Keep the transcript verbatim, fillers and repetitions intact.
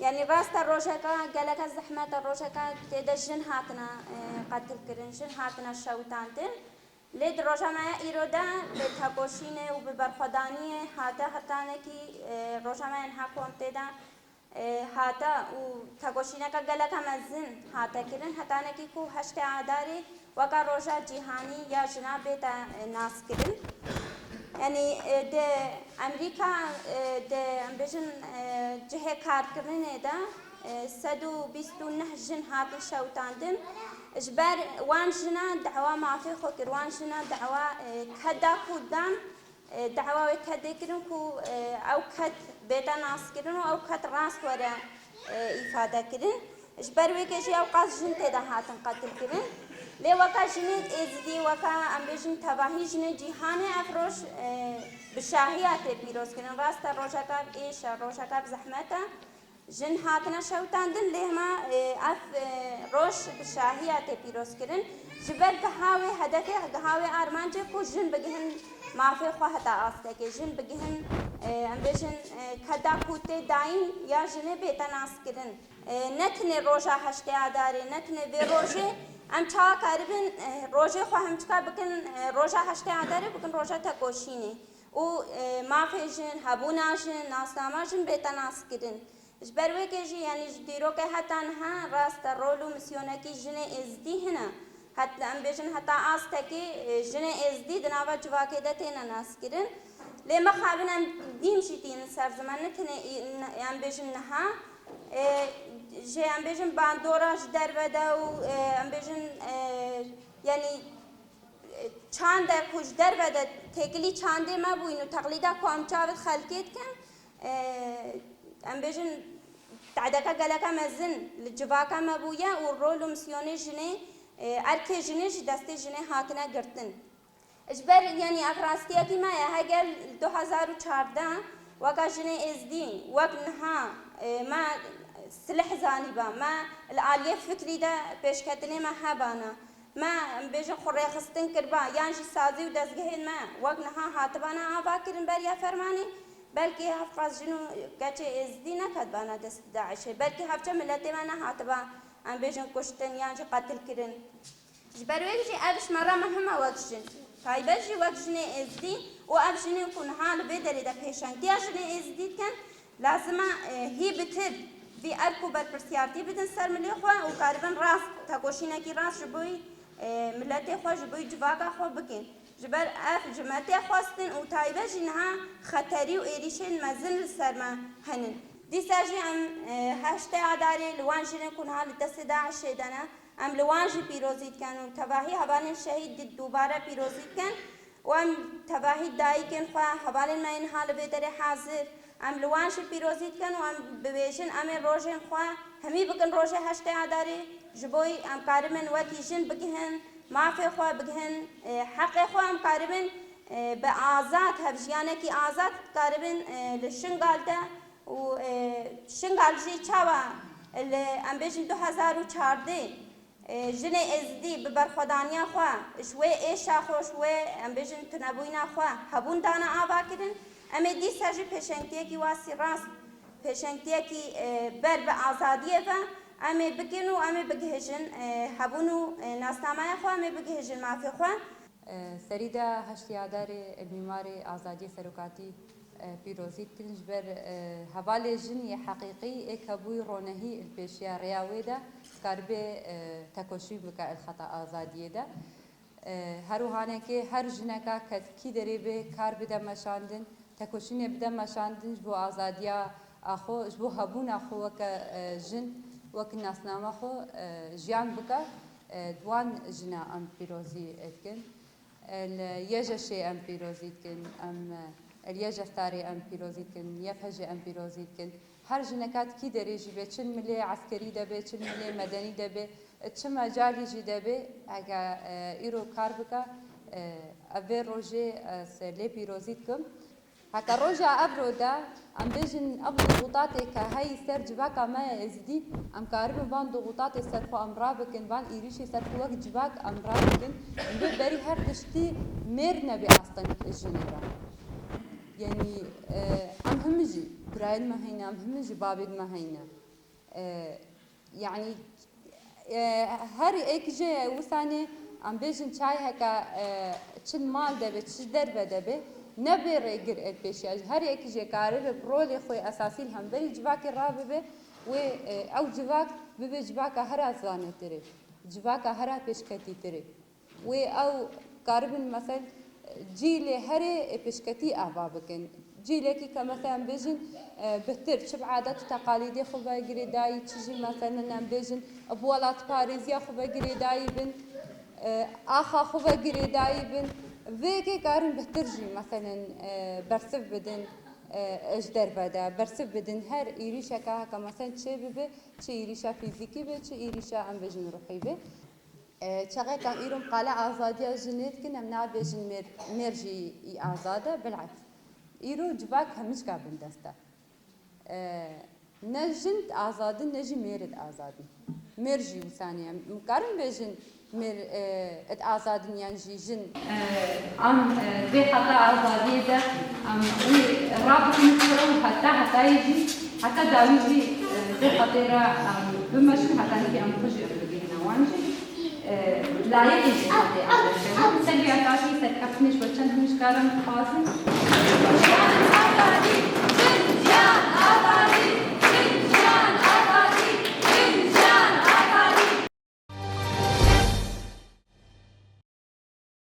Yanî rast e, rojeka geleke zehmet e, rojeka tê de jin hatine, e, qetilkirin, jin hatine şewitandin. Lê di roja me ya îro de bi tekoşînê û bi berxwedaniyê hate hetanekî, e, roja me ya niha kom tê de, e, hate û tekoşîneke geleke mezin hate kirin. Hetanekî ku heştê Adarê weka roja cîhanî ya jina bête, e, naskirin. Yanî, e, di Amerîka, e, di, em bêjin, e, cihê karkirinê de, e, sed û bîst û neh jin hatin şewitandin. Ji ber wan jina dawa mafê xwe kir, wan jina dawa, e, keda ku dan, e, dawa wê kedê kirin ku, e, ew ked bête naskirin û ew ked rast were, e, îfade kirin. Ji ber wê ke jî ewqas jin tê de hatin qetilkirin. Lê weka jinê êzidî, weka em bêjin tevahî jinê cîhanê ev roj, e, bi şahiya tê pîrozkirin. Rast e, rojeka bi êş e, rojeka bi zehmet e. Jin hatine şewitandin, lê hema, e, ev, e, roj bi şahiya tê pîrozkirin. Ji ber giha wê hedefê, giha wê armancê ku jin bigihin mafê xwe heta astekê, jin bigihin, e, em bêjin, e, keda ku tê dayîn ya jinê bête naskirin. E, ne tenê roja heştê Adarê, ne tenê vê rojê, em çawa karibin, e, rojê xwe hemçika bikin, e, roja heştê Adarê bikin roja tekoşînê û, e, mafê jin, hebûna jin, nasnama jin bête naskirin. Ji ber wê ke jî, yanî ji dîrokê heta niha rast e, rol û misyonekî jinê êzdî hene. Het-, em bêjin heta astekê, e, jinê êzdî di nava civakê de têne naskirin. Lê mixabin em dîm jî tînin ser ziman, ne tenê î-, n-, em bêjin niha. E, ji, em bêjin bandora ji derve de û, e, em bêjin, e, yanî, e, çande ku ji derve de têkilî çandê me bûyîn û teqlîda ku em çav di xelkê dikin, e, em bêjin tedeke geleke mezin li civaka me bûye û rol û misyonê jinê, e, erkê jinê ji destê jinê hatine girtin. Ji ber, yanî, ev rastiyekî me ye, heger li du hezar û çardeh weka jinê êzdî, wek niha, e, me silih zanîba, me li aliyê fikrî de pêşketinê me hebana, me, em bêjin, xwe rêxistin kiriba, yan jî sazî û dezgehên me wek niha hatibana ava kirin beriya fermanê, belkî hevqas jin û keçê êzdî neketibana dest DAIŞê, belkî hevçe miletê me nehatiba, em bêjin, kuştin yan jî qetil kirin. Ji ber wê jî ev ji me re muhim e wek jin. Taybet jî wek jinê êzdî û ev jinên ku niha li vê derê de pêşengtiya jinê êzdî dikin, lazim e, e, hî bitir vî erk û berpirsiyartî bidin ser milê xwe û karibin rast, tekoşînekî rast ji bo, e, miletê xwe, ji bo civaka xwe bikin. Ji ber ev ji me tê xwestin û taybet jî niha xeterî û êrîşên mezin li ser me henin. Dîsa jî em, e, heştê Adarê li wan jinên ku niha li destê DAIŞê de ne, em li wan jî pîrozî dikin û tevahî hevalên şehîd dî dubare pîrozî dikin û em tevahî dayikên xwe, hevalên me yên niha li vê derê hazir, em li wan jî pîrozî dikin û em bibêjin, em ê rojên xwe hemî bikin rojê heştê Adarê, ji bo em karibin wekî jin bigihin, mafê xwe bigihin, e, heqê xwe em karibin, e, bi azad, hevjiyanekî azad karibin, e, li Şingal de û, e, Şingal jî çawa li, em bêjin, du hezar û çardeh, e, jinê êzdî bi berxwedaniya xwe, ji wê êşa xwe, ji wê, em bêjin, tunebûyîna xwe hebûn dane ava kirin, em ê dîsa jî pêşengtiyekî wasî rast, pêşengtiyekî, e, ber bi azadiyê ve em ê bikin û em ê bigihêjin, e, hebûn û, e, nasnameya xwe, em ê bigihêjin mafê xwe. Serî de heştê Adarê Mîmarê Azadiyê Serokatî, e, pîrozî dikin. Ji ber, e, hevalê jin yê heqîqî ê ke bûyî ronehî li pêşiya rêya wê de, dikaribe, e, tekoşîn bike li xeta azadiyê de. E, her wihanekê her jineka ke kî derê bê kar bide meşandin, tekoşînê bide meşandin ji bo azadiya a xwe, ji bo hebûna xwe weke, e, jin, wek nasnama xwe, e, jiyan bike, e, di wan jina em pîrozî dikin. Li YJŞ'ê em pîrozî dikin, em, li YJFTAR'ê em pîrozî dikin, YPJ'ê em pîrozî dikin. Her jineka di kî derê jî be, çi milê eskerî de be, çi milê medenî de be, çi mecalî jî de be, heke, e, îro kar bike, e, ev vê rojê ez lê pîrozî dikim. Heta roja evro de, em bêjin, ev dixutatê ke heyî ser civaka me ye êzidî, em karibin van dixutatê ser xwe em rabikin, van êrîşê ser xwe wek civak em rabikin, em bê berî her tiştî mêr nebe asteng jinê re. Yanî, e, em hemî jî birayên me heyne, em hemî jî babên me heyne. E, yanî, e, her êk jê wisanê em bêjin çay heke, e, çi mal de be, çi derve de be, nebê rêgir ê pêşiya. Her êk jê karibe bi rolê xwe esasî li hemberî civakê rabibe, wê, e, ew civak bibe civaka hera zanetirê, civaka hera pêşketîtirê. Wê ew karibin, mesel, cîlê herê pêşketî ava bikin. Cîlekî ke, meselen, bêjin, e, bihtir çi bi adet û teqalîdê xwe ve girêdayî, çi jî, meselen, em bêjin, bi welatparêziya xwe ve girêdayî bin, e, axa xwe ve girêdayî bin. Vê yekê karin bihtir jî, meselen, e, bersiv bidin, e, ji derve de, bersiv bidin her êrîşeke heke, meselen, çê bibe, çi êrîşa fîzîkî be, çi êrîşa, em bêjin, ruhî be. E, çaxêka îro em qala azadiya jinê dikin, em nabêjin mêr, mêr jî î azad e, bil'eks. Îro civak hemîşka bindest e. E, ne jin azad in, ne jî mêr id azad in. Mêr jî wisanê em. Em karin bêjin mêr, e, id azad in yan jî jin. E, em, e, vê xeta azadiyê de em wî rabikin pir û heta hetayê jî, heta dawî jî, e, vê xetê re em bimeşin, heta nikê em xwe jî em bigihîne wan jî. E, layekê jî xetê em derkevin. Ser vî esasî serkeftinê ji we çend himîşkaran dixwazin.